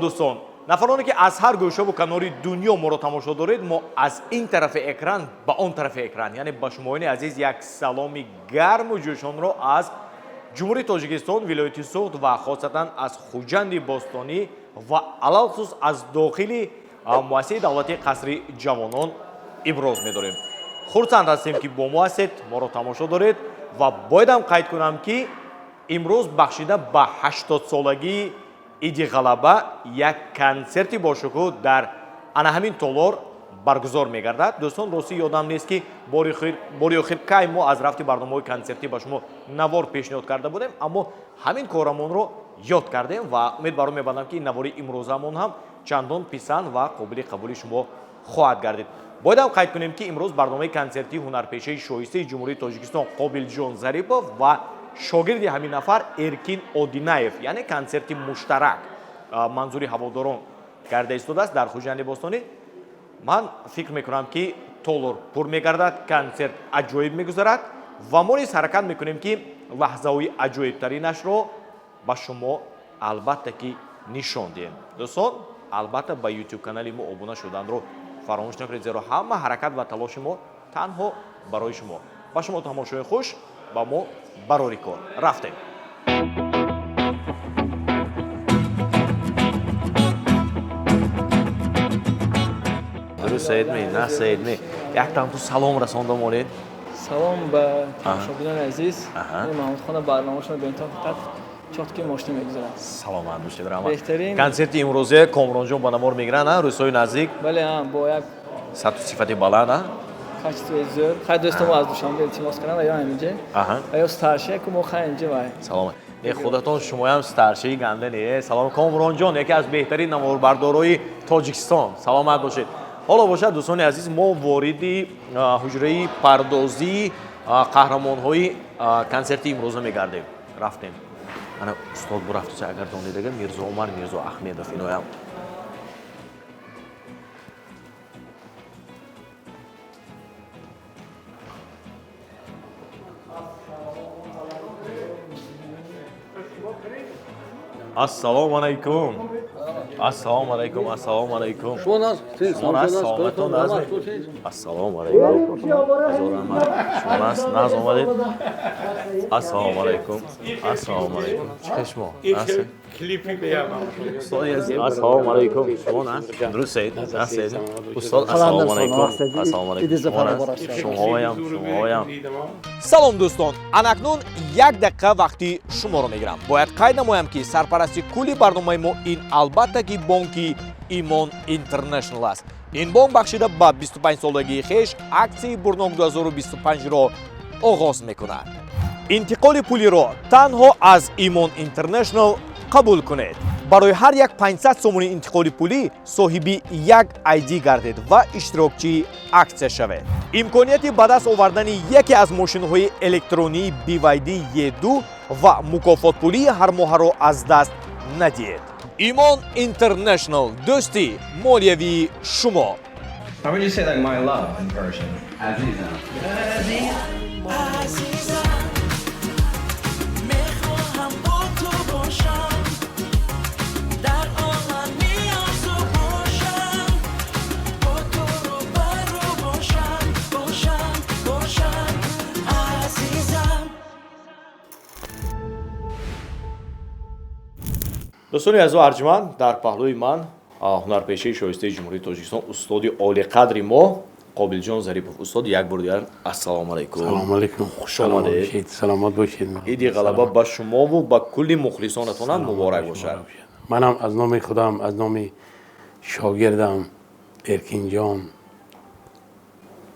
Дӯстон, нафароне ки аз ҳар гӯшаву канори дунё моро тамошо доред, мо аз ин тарафи экран ба он тарафи экран, яъне ба шумоёни азиз, як саломи гарму ҷӯшонро аз Ҷумҳурии Тоҷикистон, вилояти Суғд ва хосатан аз Хуҷанди бостонӣ ва алалхусус аз дохили муассисаи давлатии Қасри ҷавонон иброз медорем. Хурсанд ҳастем, ки бо мо ҳастед, моро тамошо доред. Ва боядам қайд кунам, ки имрӯз бахшида ба 80-солагии Иди Ғалаба як консерти бошукӯҳ дар ана ҳамин толор баргузор мегардад. Дӯстон, ростӣ ёдам нест, ки бори охир кай мо аз рафти барномаҳои консертӣ ба шумо навор пешниҳод карда будем, аммо ҳамин корамонро ёд кардем ва умед баро мебандам, ки навори имрӯзамон ҳам чандон писанд ва қобили қабули шумо хоҳад гардид. Боядам қайд кунем, ки имрӯз барномаи консертии ҳунарпешаи шоистаи Ҷумҳурии Тоҷикистон Қобилҷон Зарипов ва шогирди ҳамин нафар Эркин Одинаев, яъне консерти муштарак, манзури ҳаводорон карда истодааст дар Хуҷанди бостонӣ. Ман фикр мекунам, ки толор пур мегардад, консерт аҷоиб мегузарад ва мо низ ҳаракат мекунем, ки лаҳзаҳои аҷоибтаринашро ба шумо албатта ки нишон диҳем. Дӯстон, албатта ба YouTube канали мо обуна шуданро фаромӯш накунед, зеро ҳама ҳаракат ва талоши мо танҳо барои шумо. Ба шумо тамошои хуш, ба мо барори кор. Рафтем. Дуруст саидме, на саидме? Яктам ту салом расонда монед. Салом ба тамошобинони азиз. Маҳмудхона барномашон беинтиҳо фақат чотки мошина мегузарад. Саломат бошед, раҳмат. Беҳтарин. Консерти имрӯзе Комронҷон ба намор мегиранд, а рӯзҳои наздик. Бале, бо як сатҳу сифати баланд, а? Качествои зӯр. Хай, дӯстомо аз Душанбе илтимос кардам ва ё ҳаминҷа ва ё старший ку мо хай инҷа вай. Саломат. Не, худатон шумоям старшии ганда не. Салом, Комронҷон, яке аз беҳтарин наворбардорои Тоҷикистон. Саломат бошед. Ҳоло бошад, дӯстони азиз, мо вориди ҳуҷраи пардозии қаҳрамонҳои консерти имрӯза мегардем. Рафтем. Ана устод бурафтуса, агар донедага, Мирзо Умар Мирзо Ахмедов иноям. Ассалому алайкум, ассалому алайкум, ассалому алайкум. Шумо наст, саломатон наст? Ассалому алайкум, ҳазор раҳмат. Шумо наст, наз омадед. Ассалому алайкум, ассалому алайкум. Чӣ хел шумо? Ассалому алайкум. Шумо наст, дуруст саид, наст саид? Устод, ассалому алайкум, ассалому алайкум. Шумо наст? Шумоям, шумоям. Салом, дӯстон. Анакнун як дақиқа вақти шуморо мегирам. Бояд қайд намоям, ки сарпарасти кулли барномаи мо ин албатта ки бонки Имон Интернешнл аст. Ин бонк бахшида ба 25 солагии хеш аксияи Бурнок 2025-ро оғоз мекунад. Интиқоли пулиро танҳо аз Имон Интернешнл қабул кунед. Барои ҳар як 500 сомони интиқоли пулӣ соҳиби як ID гардед ва иштирокчии аксия шавед. Имконияти ба даст овардани яке аз мошинҳои электронии BYD E2 ва мукофотпулии ҳармоҳаро аз даст надиҳед. Имон Интернешнл, дӯсти молиявии шумо. How would you say like my love in Persian? Azizam. Азизам, мехоҳам бо ту бошам, дар олами орзу бошам, бо ту рӯбарӯ бошам, бошам, бошам, азизам. Дӯстони азизу арҷманд, дар паҳлӯи ман ҳунарпешаи шоистаи Ҷумҳурии Тоҷикистон, устоди олиқадри мо Қобилҷон Зарипов. Устод, як бор дигар ассалому алайкум. Салому алайкум. Хуш омадед. Саломат бошед. Иди Ғалаба ба шумову ба кулли мухлисонатонам муборак бошад. Манам аз номи худам, аз номи шогирдам Эркинҷон,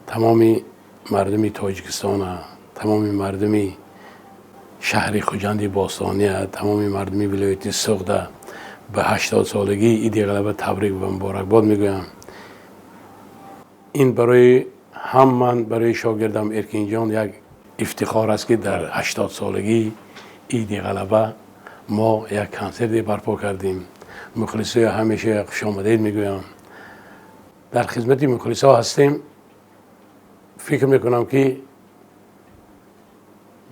тамоми мардуми Тоҷикистона, тамоми мардуми шаҳри Хуҷанди бостония, тамоми мардуми вилояти Суғда ба 80-солагии Иди Ғалаба табрик ва муборакбод мегӯям. Ин барои ҳам ман, барои шогирдам Эркинҷон як ифтихор аст, ки дар 80-солагии Иди Ғалаба мо як консерте барпо кардем. Мухлисоя ҳамеша хушомадед мегӯям. Дар хизмати мухлисо ҳастем. Фикр мекунам, ки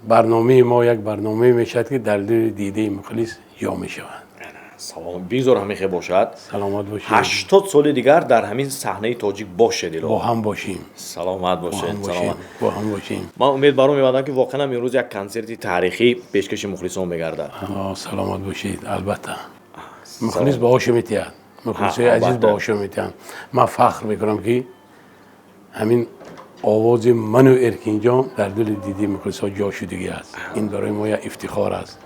барномаи мо як барномае мешавад, ки дар дидаи мухлис ҷо мешавад. Салом, бигзор ҳамин хел бошад. Саломат бошед. 80 соли дигар дар ҳамин саҳнаи тоҷик бошед. Бо Илоҳ, ҳам бошем. Саломат Бо бошед. ҳам бошем. Саломат. Бо ҳам бошем. Ман умед баро мебандам, ки воқеан ҳам имрӯз як консерти таърихӣ пешкаши мухлисон мегардад. Саломат бошед. Албатта, мухлис баҳошо метиҳад, мухлисои азиз баҳошо метиҳанд. Ман фахр мекунам, ки ҳамин овози ману Эркинҷон дар дили диди мухлисо ҷо шудагӣ аст. Ин барои мо як ифтихор аст.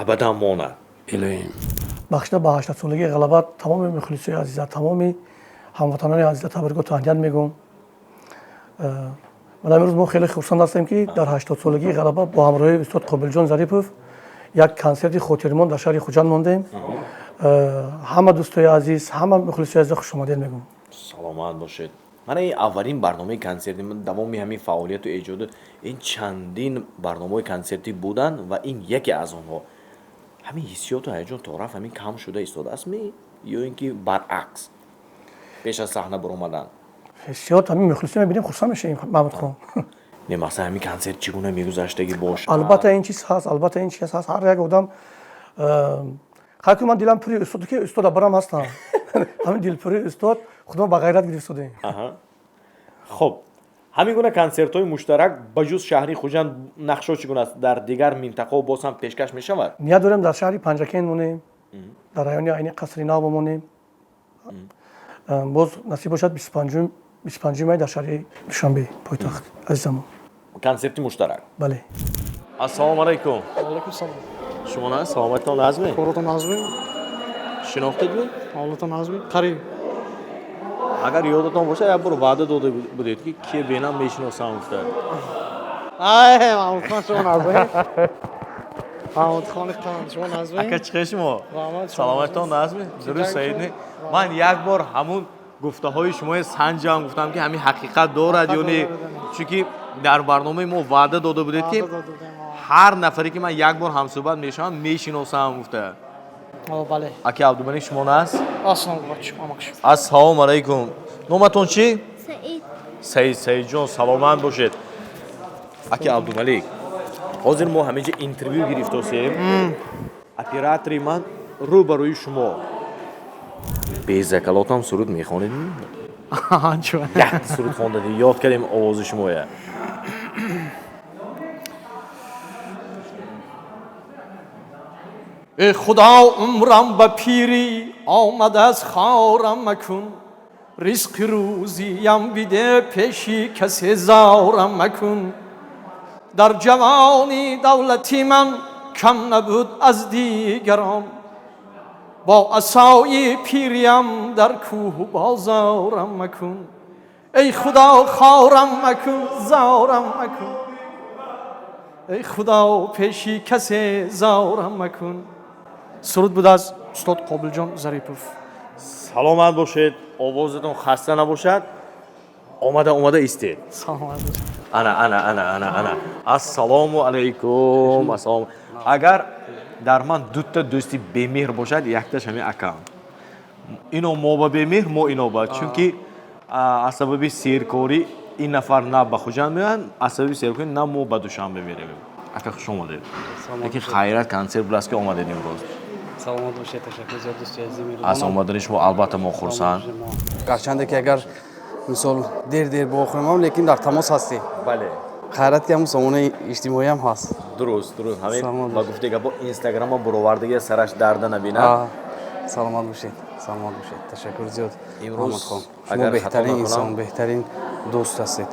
Абадан монад. Илоҳим. Бахшида ба 80-солагии ғалаба тамоми мухлисои азиза, тамоми ҳамватанони азиза табрикоту таҳният мегӯм. Ман имрӯз мо хеле хурсанд ҳастем, ки дар 80-солагии ғалаба бо ҳамроҳии устод Қобилҷон Зарипов як консерти хотирмон дар шаҳри Хуҷанд мондем. Ҳама дӯстои азиз, ҳама мухлисои азиза хушомадед мегӯм. Саломат бошед. Мана ин аввалин барномаи консерти давоми ҳамин фаъолияту эҷоду ин чандин барномаҳои консертӣ буданд ва ин яке аз онҳо. Ҳамин ҳиссиёту ҳаяҷон то рафт ҳамин кам шуда истодааст ми ё ин ки баръакс, пеш аз саҳна баромадан? Ҳиссиёт, ҳамин мухлисо мебинем, хурсанд мешавем, Маҳмудхон. Не, масалан, ҳамин консерт чӣ гуна мегузаштагӣ бошад? Албатта, ин чиз ҳаст, албатта, ин чиз ҳаст. Ҳар як одам хайр, ман дилам пури устод, ки устода барам ҳастам, ҳамин дилпурии устод худо ба ғайрат гирифтодем. Хуб, ҳамин гуна консертҳои муштарак ба ҷуз шаҳри Хуҷанд нақшо чӣ гуна аст? Дар дигар минтақаҳо боз ҳам пешкаш мешавад? Ният дорем, дар шаҳри Панҷакент монем, дар райони айни Қасри Нав монем. Боз насиб бошад, 25 май дар шаҳри Душанбе, пойтахт азизамон. Консерти муштарак. Бале. Ассалому алайкум. Алайкум салом. Шумо на саломатитон назме? Коротон назми? Шинохтедми? Ҳолатон назми? Қариб. Агар ёдатон бошад, як бор ваъда дода будед, ки кие бенам мешиносам гуфта. Ай, Маҳмудхон, шумо назми? Маҳмудхони қанд, шумо назми? Ака, чӣ шумо? Раҳмат, шумо. Саломатитон назми? Дуруст, саид не? Ман як бор ҳамун гуфтаҳои шумои санҷам, гуфтам, ки ҳамин ҳақиқат дорад ё не, чунки дар барномаи мо ваъда дода будед, ки Ваъда дода будем, о. ҳар нафаре ки ман як бор ҳамсӯҳбат мешавам, мешиносам гуфта. О, бале. Аки Абдумалик, шумо наст? Ассалому алайкум, амакш. Ассалому алайкум. Номатон чӣ? Саид. Саид. Саидҷон, саломат бошед. Аки Абдумалик, ҳозир мо ҳаминҷа интервю гирифтосем, оператори ман рӯ ба рӯи шумо безакалотам суруд мехонед. Як суруд хондадӣ, ёд кардем овози шумоя. Эй Худо, умрам ба пирӣ омадааст, хорам макун, ризқи рӯзиям биде, пеши касе зорам макун. Дар ҷавонӣ давлати ман кам набуд аз дигарон, бо асои пириям дар кӯҳу бозорам макун. Эй Худо, хорам макун, зорам макун, эй Худо, пеши касе зорам макун. Суруд буд аз устод Қобилҷон Зарипов. Саломат бошед, овозатон хаста набошад. Омада омада истед. Саломат бошед. Ана, ана, ана, ана, ана, ассалому алайкум, ассалом. Агар дар ман дута дӯсти бемеҳр бошад, якташ ҳамин акам. Ино мо ба бемеҳр, мо ино ба, чунки аз сабаби серкорӣ ин нафар на ба Хуҷанд меоянд, аз сабаби серкорӣ на мо ба Душанбе меравем. Ака, хуш омадед. Лекин хайрат, консерт будааст, ки омадед имрӯз. Саломат бошед, ташаккур зиёд, дӯсти азизи. Аз омадани шумо албатта мо хурсанд. Гарчанде ки агар мисол дер дер бохӯрем, лекин дар тамос ҳастем. Бале. Хайрат, ки ҳамун сомонаи иҷтимоиам ҳаст. Дуруст, ҳамин. Саломат. Ба гуфтаи гапо, Инстаграма буровардагия сараш дарда набинад. Саломат бошед, саломат бошед, ташаккур зиёд. Имрӯз, Маҳмудхон, шумо агар хато беҳтарин накунам- инсон, беҳтарин дӯст ҳастед.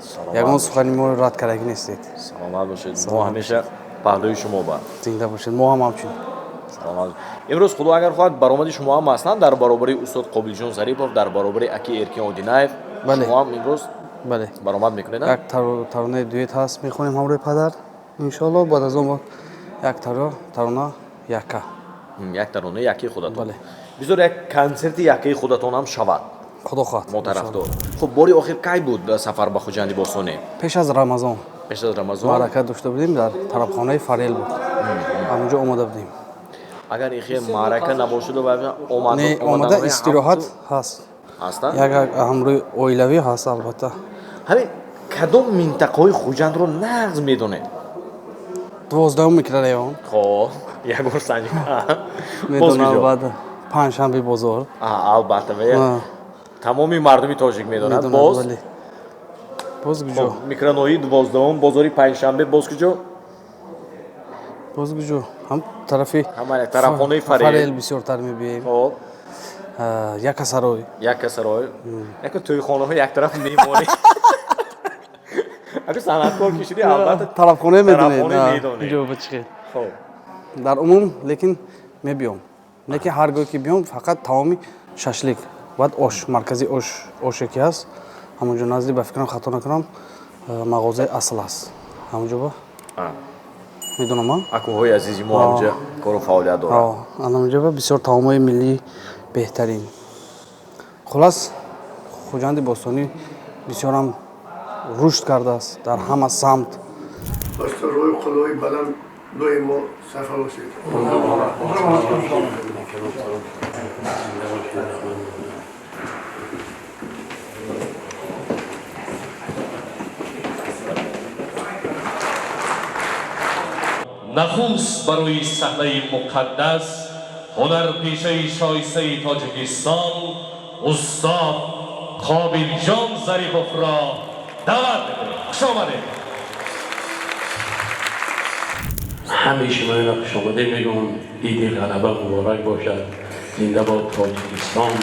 Саломат Ягон бошед. сухани моро рад кардагӣ нестед. Саломат бошед, мо Саломат. ҳамеша паҳлӯи шумо ба. Зинда бошед, мо ҳам ҳамчунин. Саломат. Имрӯз, Худо агар хоҳад, баромади шумо ҳам аслан дар баробари устод Қобилҷон Зарипов, дар баробари аки Эркин Одинаев. Бале. Шумо ҳам имрӯз Бале. баромад мекунед, а? Як таронаи дуэт ҳаст, мехонем ҳамроҳи падар, иншоалло. Баъд аз он як тарона якка. Як таронаи яккаи худатон. Бале. Бизор як консерти яккаи худатон ҳам шавад. Худо хоҳад. Мо тарафдор. Хуб, бори охир кай буд сафар ба Хуҷанди бостонӣ? Пеш аз Рамазон. Пеш аз Рамазон. Маърака дошта будем, дар тарабхонаи Фарел буд, ҳамонҷо омода будем. Агар ин хел маърака набошаду ва омад. Не, омада истироҳат ҳаст. Ҳаста. Як ҳамроҳи оилавӣ ҳаст, албатта. Ҳамин кадом минтақаҳои Хуҷандро нағз медонед? 12 микрорайон. Хоб, як бор санҷ. Медонам, баъд Панҷшанбе бозор. Албатта, тамоми мардуми тоҷик медонад. Боз боз куҷо? Микроноҳияи 12-ум, бозори Панҷшанбе, боз куҷо? Боз куҷо? Ҳам тарафи тарафхонаи Фарел. Фарел бисёртар мебием. Хоб. Якасарой. Якасарой. Яку тӯйхонаҳо як тараф мемонӣ. Аку санъаткор ки шудӣ, албатта тарафхона медонед. Медонед. Ҷо ба чӣ? Хоб. Дар умум, лекин мебиём. Лекин ҳар гоҳ ки биём, фақат таоми шашлик, баъд ош, маркази ош, оше ки ҳаст, ҳамонҷо назди, ба фикрам хато накунам, мағозаи Асл аст. Ҳамонҷо ба медонам, а? Акуҳои азизи мо ҳамҷа кору фаъолият доранд. Ҳамонҷо ба бисёр таомҳои миллӣ беҳтарин. Хулас, Хуҷанди бостонӣ бисёрам рушд кардааст дар ҳама самт. Роҳи қуллаҳои баланд доимо сафар бошед. Нахуст барои саҳнаи муқаддас ҳунарпешаи шоистаи Тоҷикистон устод Қобилҷон Зариповро даъват мекунем. Хуш омадед. Ҳамаи шуморо хушомадед мегӯям. Иди Ғалаба муборак бошад. Зинда бод Тоҷикистон,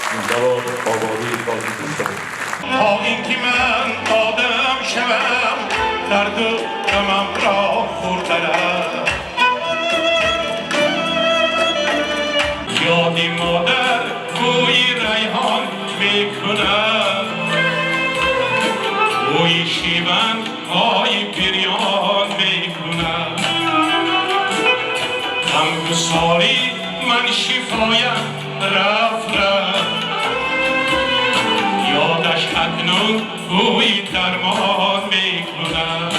зинда бод ободии Тоҷикистон. То ин ки ман одам шавам, дарду ғамамро хӯрдарам. Ёди модар бӯи райҳон мекунад, бӯи шиванҳои бирён мекунад. Ғамгусорӣ ман шифоям рафт рафт, ёдаш акнун бӯи дармон мекунад.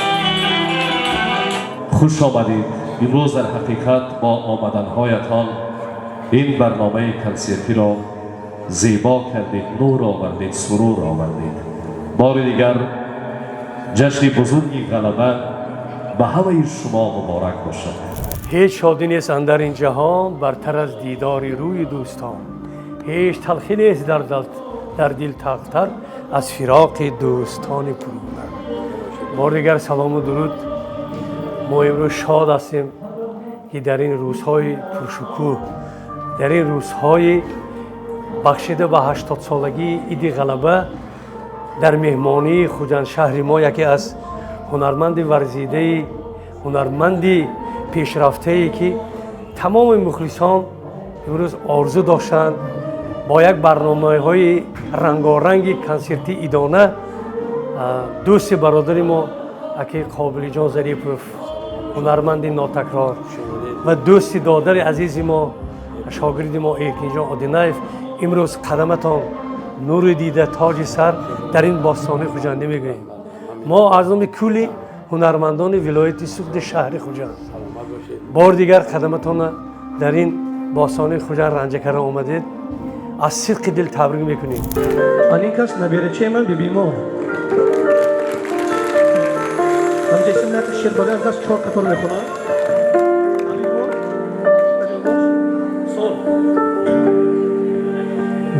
Хуш омадед. Имрӯз дар ҳақиқат бо омаданҳоятон ин барномаи консертиро зебо кардед, нур овардед, сурур овардед. Бори дигар ҷашни бузурги Ғалаба ба ҳамаи шумо муборак бошад. Ҳеҷ шодӣ нест андар ин ҷаҳон бартар аз дидори рӯи дӯстон. Ҳеҷ талхӣ нест дар дил талхтар аз фироқи дӯстони пургунар. Бори дигар салому дуруд. Мо имрӯз шод ҳастем, ки дар ин рӯзҳои пуршукӯҳ, дар ин рӯзҳои бахшида ба 80-солагии Иди Ғалаба, дар меҳмонии Хуҷандшаҳри мо яке аз ҳунарманди варзидаи, ҳунарманди пешрафтае, ки тамоми мухлисон имрӯз орзу доштанд, бо як барномаҳои рангоранги консертӣ идона, дӯсти бародари мо аки Қобилиҷон Зарипов, ҳунарманди нотакрор, ва дӯсти додари азизи мо, шогирди мо Эркинҷон Одинаев, имрӯз қадаматон нури дида, тоҷи сар дар ин бостони Хуҷандӣ мегӯем. Мо аз номи кулли ҳунармандони вилояти Суғди, шаҳри Хуҷанд, бори дигар қадаматонро дар ин бостони Хуҷанд ранҷа карда омадед, аз сидқи дил табрик мекунем. Ан ин кас наберачаи ман бибимо. Ҳамҷа шер багар даст чор қатор мехонад.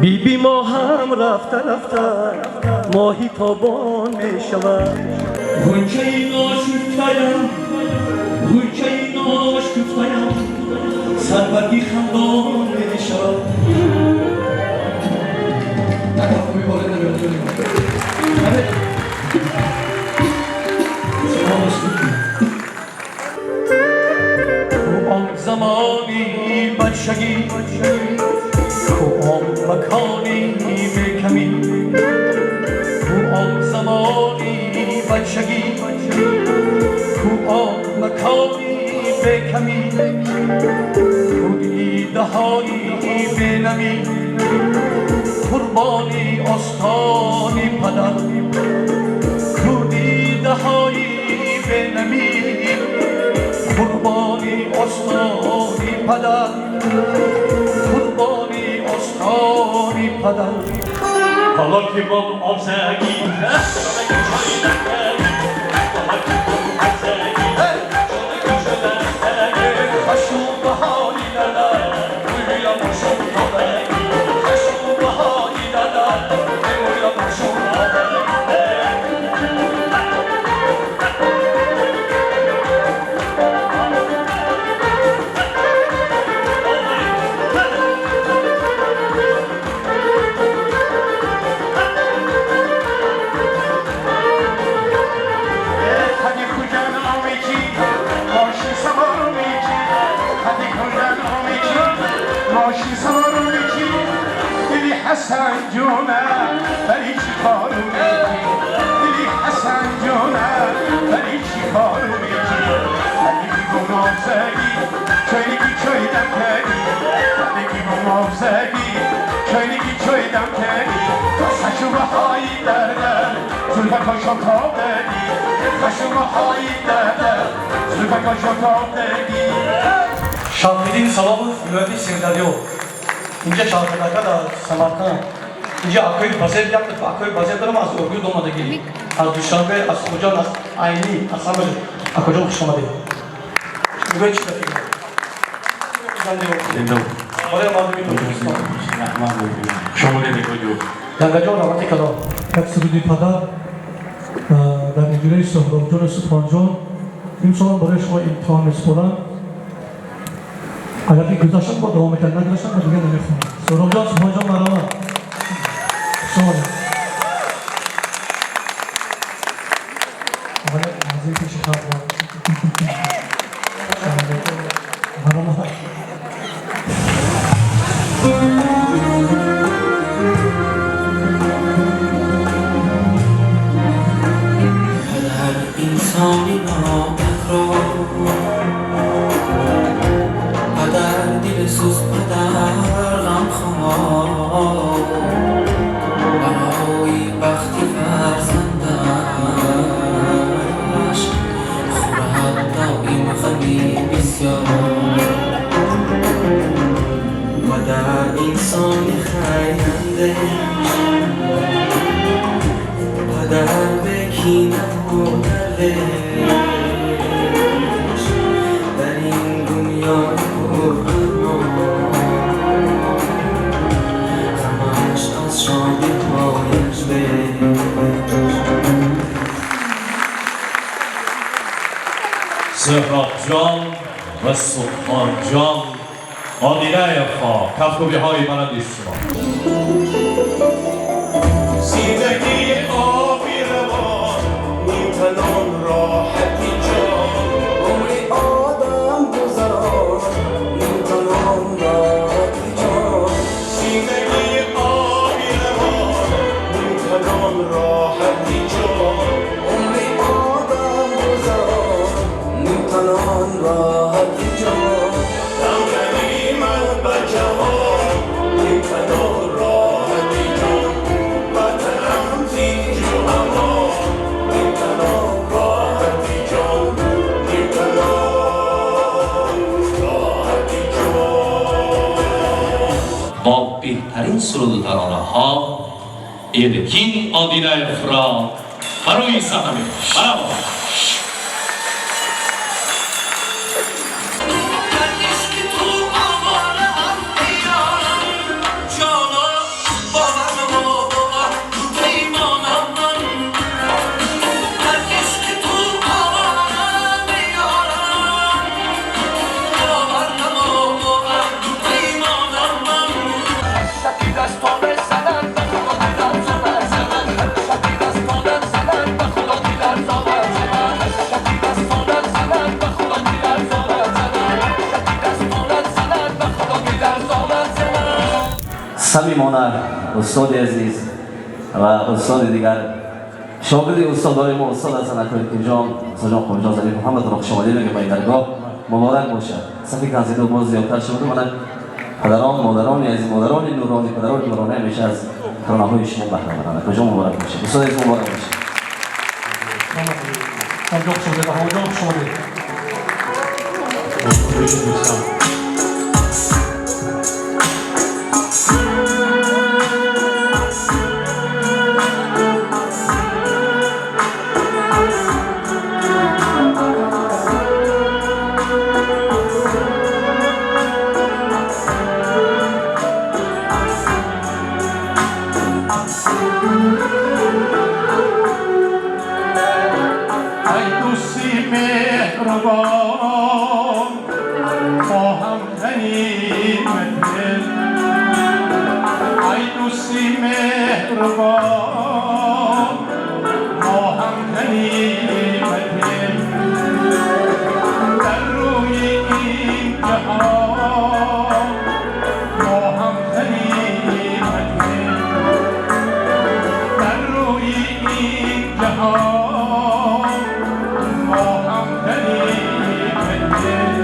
Биби мо ҳам рафта рафта моҳи тобон мешавад. Ғунчаи ношуфтаям, ғунчаи ношкуфтаям, сарбарги хандон мешавад. Он замони бачагӣ, ку он макони бекамӣ, ку он замони бачагӣ, ку он макони бекамӣ, ку дидаҳои бенамӣ, қурбони остони падар, ку дидаҳои бенамӣ, қурбони остони падар, қурбони остони падар. Ҳоло ки мон обзагӣ, чой накардӣ, ҳоло ки мон обзагӣ. چای دم کردی نگی با مافزدی چای نگی چای دم کردی خشومه های در در زلفکاشو تاب دادی خشومه های در در زلفکاشو تاب دادی. Шарфиддин Саломов, вилояти Сирдарё. Инҷа Шарфидака дар Самарқанд. Инҷа акои Базер, як акои Базер дорам, аз Ургут омадагӣ, аз Душанбе, аз Хуҷанд, аз Айнӣ, аз ҳама ҷо. Акоҷон, хуш омадед. Мегӯед, чӣ фикр барои мардуми Тоҷикистон? Хуш омадед, акоҷон. Янгаҷон, раҳмати калон. Як суруди падар дар иҷрои Соҳробҷону Субҳонҷон имсол барои шумо имтиҳон месупорам. Агар ки гузаштам, бо давом мекард, нагузаштам, ба дигар намехонам. Соҳробҷон, Субҳонҷон, марҳамат, хуш омадед. Аввал пеши халқ, марҳамат. پدر انسانی نامهربان، پدر دلسوز، پدر غمخوار، برای بخت فرزندش خورد دائم غمی بسیار. پدر انسان خیراندیش، پدر به کینه و درویش، در این دنیای پر ارمان غمش از شادی هایش بیش. سهراب جان و سبحان جان، آدینه افا، کفکوبی های بلندی شما. زندگی آبی روان میتنان راحتی جان، عمر آدم گذران میتنان راحتی جان. زندگی آبی روان میتنان راحتی جان، عمر آدم گذران میتنان راحتی جان. دم غنیمت به جوان میتنان راحتی جان، وطنم زینج و امان میتنان راحتی جان، میتنان راحتی جان. با بهترین سرود و ترانه ها Erkin Odinayev را برای صحنه می برای. هرگز که تو آواره‌ام دیارم، جانا باور نما با عهد و پیمانم من. هرگز که تو آواره‌ام دیارم، باور نما با عهد و پیمانم من. شکی دستان زدن به خدا دلم زدن، شکی دستان زدن به خدا دلم زدن، شکی دستان زدن به خدا دلم زدن، شکی دستان زدن به خدا دلم زدن. صمیمانه استاد عزیز و استاد دیگر، شاگرد استادای ما، استاد حسن اکرم جان، استاد جان، قابل جان ظریف محمد را خوش آمدید میگم. به این درگاه مبارک باشه. صفی کنسرت باز زیادتر شده. من پدران، مادران عزیز، مادران نورانی، پدران نورانی همیشه از ترانه های شما بهره مندند. کجا مبارک باشه. استاد عزیز، مبارک باشه. جان، خوش آمدید. جان، خوش آمدید. دوستان. ای دوستی مهربان، با هم غنیمت دل، ای دوستی مهربان، با هم غنیمت دل، در روی این جهان با هم غنیمت دل، در روی این جهان با هم غنیمت دل.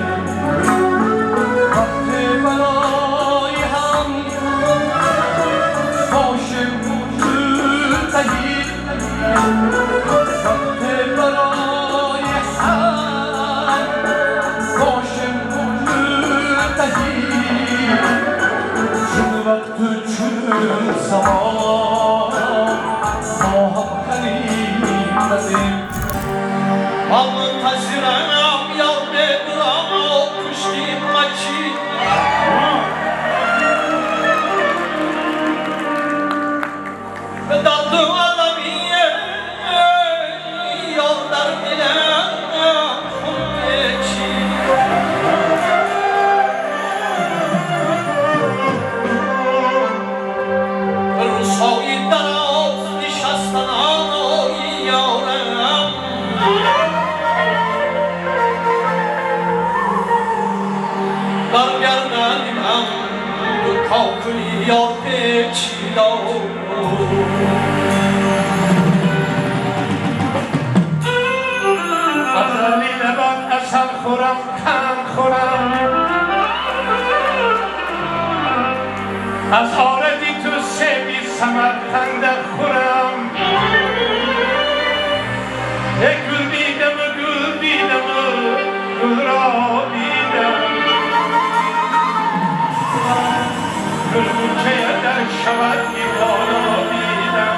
از آردی تو سبی سمرقند خورم یک گل دیدم و گل دیدم و گل را دیدم گل بوچه در شود دیوانا دیدم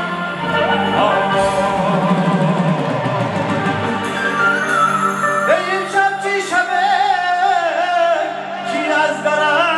ای شب چی شبه کی از درم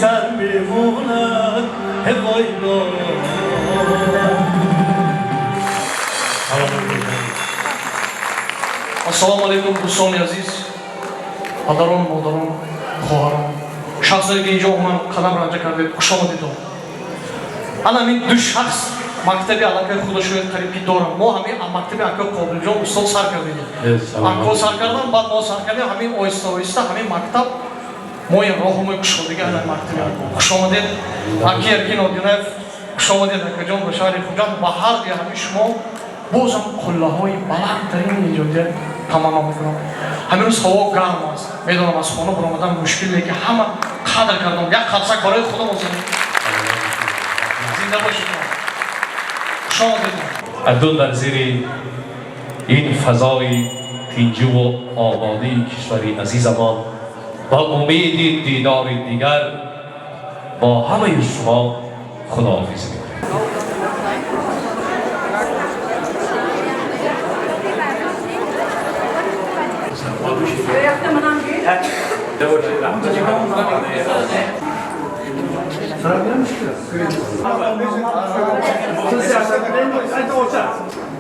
سر میموند هوای Ассалому алайкум, дӯстони азиз, падарон, модарон, хоҳарон, шахсоне ки инҷо оман қадам ранҷа кардед, хуш омадедон. Ана ҳамин ду шахс мактаби аллакай худашон қариб ки дорам. Мо ҳамин мактаби акои Қобилҷон устод сар кардем. Ако сар кардан, баъд мо сар кардем, ҳамин оҳиста оҳиста ҳамин мактаб мо ин роҳумои кушодига ана мактаби ако. Хуш омадед, аки Эркин Одинаев, хуш омадед акаҷон ба шаҳри Хуҷанд, ба ҳар дуи ҳамин шумо бозам қуллаҳои баландтарини эҷодият таманно мекунам. Ҳамин рӯз ҳаво гарм аст, медонам аз хона баромадан мушкил, лекин ҳама қадр кардам. Як қарсак барои худам озанем. Зинда бошед. Хуш омадед. Акнун дар зери ин фазои тинҷиву ободии кишвари азизамон ба умеди дидори дигар бо ҳамаи шумо худоҳофиз мекунем.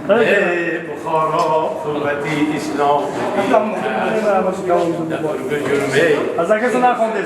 ای بخارا قوتی اسلام از کسی نخونده.